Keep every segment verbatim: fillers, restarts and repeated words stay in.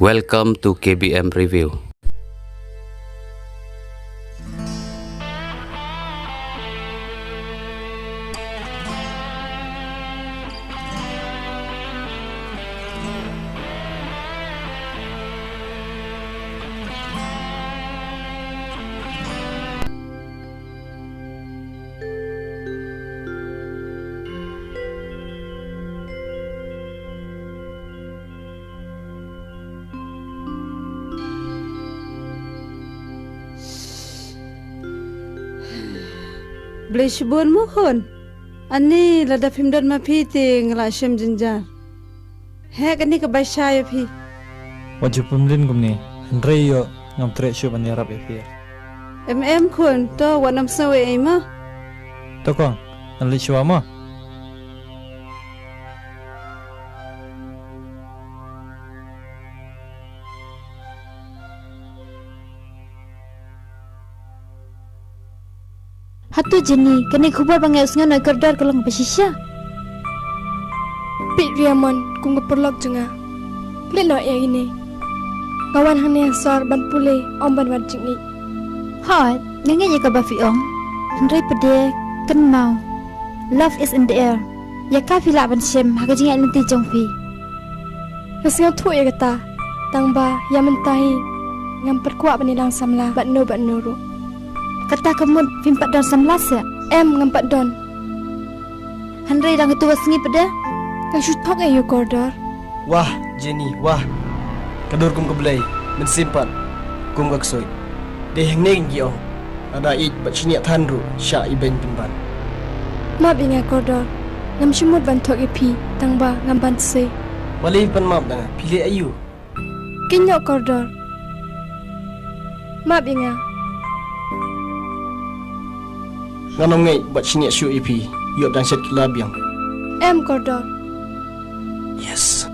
Welcome to K B M Review. Blei shibun mo khun. Ani lada phim don ma phi te nga la shem jynjar. Heh, kane ka bai sha ïa phi. Wat ju pynlin kumne, hynrei ïoh ngam treh shuh ban ïarap ïa phi. Em em khun, to wat nym sngew ei ei ma. To kong, ngan leit shuwa ma. Hato Jenny, kane ka khubor ba nga ïohsngew na i Kordor ka long ba shisha? Peit Riamon kum ka paralok jong nga. Peit noh ïa ine. Nga wan hangne ha sor ban pule, ym ban wad jingïeit. Hooid, nga ngeit ïa kaba phi ong. Hynrei pat de, kynmaw. Love is in the air. Ïa ka phi lah ban shem ha ka jingïaid lynti jong phi. Nga sngewthuh ïa kata, tang ba ïa mynta hi ngam pat kwah ban ïalang samla bad no bad no ruh. Kata ka mut phim pat don samla seh? Em, ngam pat don. Hynrei dang katto ka sngi pat de? Nga shu thok ïa u Kordor. Wah, Jenny, wah. Ka dur kum ka blei, mynsiem pat kum ka ksuid. Dei hangne ngi ong, lada ïeit bad shaniah than ruh shah ibeiñ pynban. Map ïa nga Kordor, ngam shym mut ban thok ïa phi tang ba ngam ban sei. Balei phi pan map da nga, phi leh aïu? Kynnoh Kordor. Map ïa nga. Ngan ym ngeit bad shaniah shuh ïa phi, ïoh dang shet kylla biang. Em Kordor. Yes.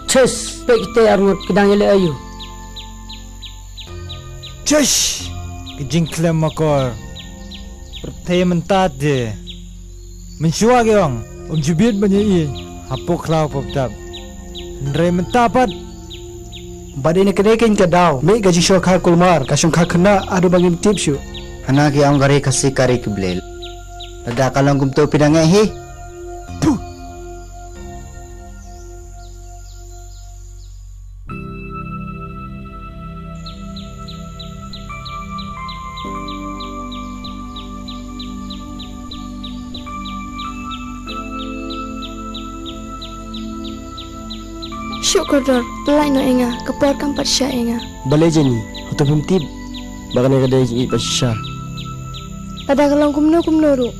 Chis, peit kita arngut ki dang ïaleh aïu. Chis, ki jingkhlem makor. Pyrthei mynta te. Mynshuwa ki ong, um jubit ban ïa i, hapoh khlaw pop tap. Hynrei mynta pat. Bad ine kane kein ka daw, mih ka jingshoh kha kulmar, ka shong kha khynnah, ado ba ngim tip shuh. Hana ki ong ka ri Khasi ka ri ki blei. Lada ka long kumto phi dang ngeit hi. Puh. Shuh kordor, pynlait noh ïa nga, ka por kam pat shah ïa nga. Balei Jenny, hato phim tip ba kane ka dei ka jingïeit ba shisha? Lada ka long kumno kumno ruh,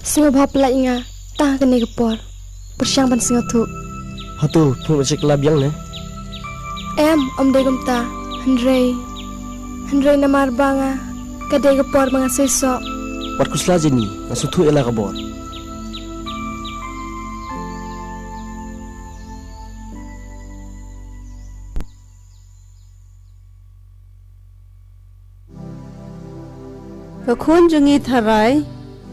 sngewbha pynlait ïa nga tang ha kane ka por. Pyrshang ban sngewthuh. Hato phim ïoh sha club ïa nga ne? Em, ym dei kumta. Hynrei, hynrei namar ba nga, ka dei ka por ba nga seisoh. Wat khuslai Jenny, nga sngewthuh ïa la ka bor. Ka khun jong ngi Tharai,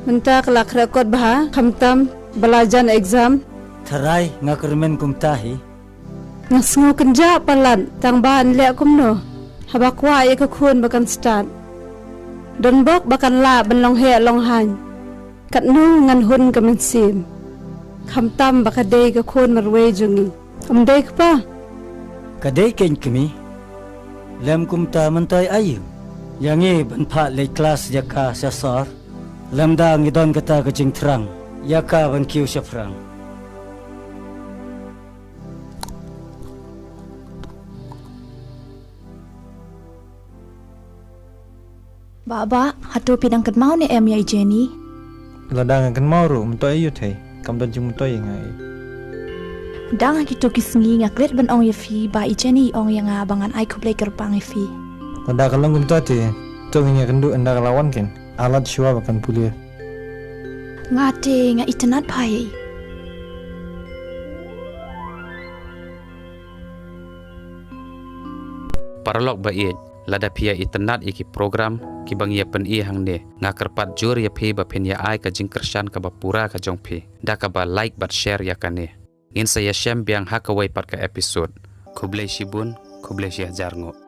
mynta ka la khreh kot bha, khamtam ba la jan exam. Tharai, nga kyrmen kumta hi. Nga sngew kynjah palat, tang ba yn leh kumno haba kwah ïa ka khun ba kan stad. Don bok ba kan lah ban long heh long haiñ. Katno ngan hun ka mynsiem, khamtam ba ka dei ka khun marwei jong ngi. Ym dei kpa? Ka dei keiñ kmie. Lem kumta myntoi aïu ïa ngi ban phah leit klas ïa ka sha sor? Lymda ngi don kata ka jingthrang ïa ka ban kiew shaphrang. Bah, bah, hato phi dang kynmaw ne em ïa i Jenny? Lada nga kynmaw ruh, myntoi aïu thei, kam don jingmyntoi ïa nga ei. Dang ha kito ki sngi nga klet ban ong ïa phi ba i Jenny i ong ïa nga ba ngan ai khublei kyrpang ïa phi. Lada ka long kumta te, to ngin ïakynduh ynda ka la wan keiñ. Alad shuwa ba kan pule. Nga te nga itynnad bha ïa i. Paralok ba ïeit, lada phi ïa itynnad ïa ki program kiba ngi ïa pyni hangne, nga kyrpad jur ïa phi ba phin ïa ai ka jingkyrshan kaba pura ka jong phi da kaba like bad share ïa kane. Ngin sa ïashem biang ha kawei pat ka episode. Khublei shibun, khublei shihajar nguh.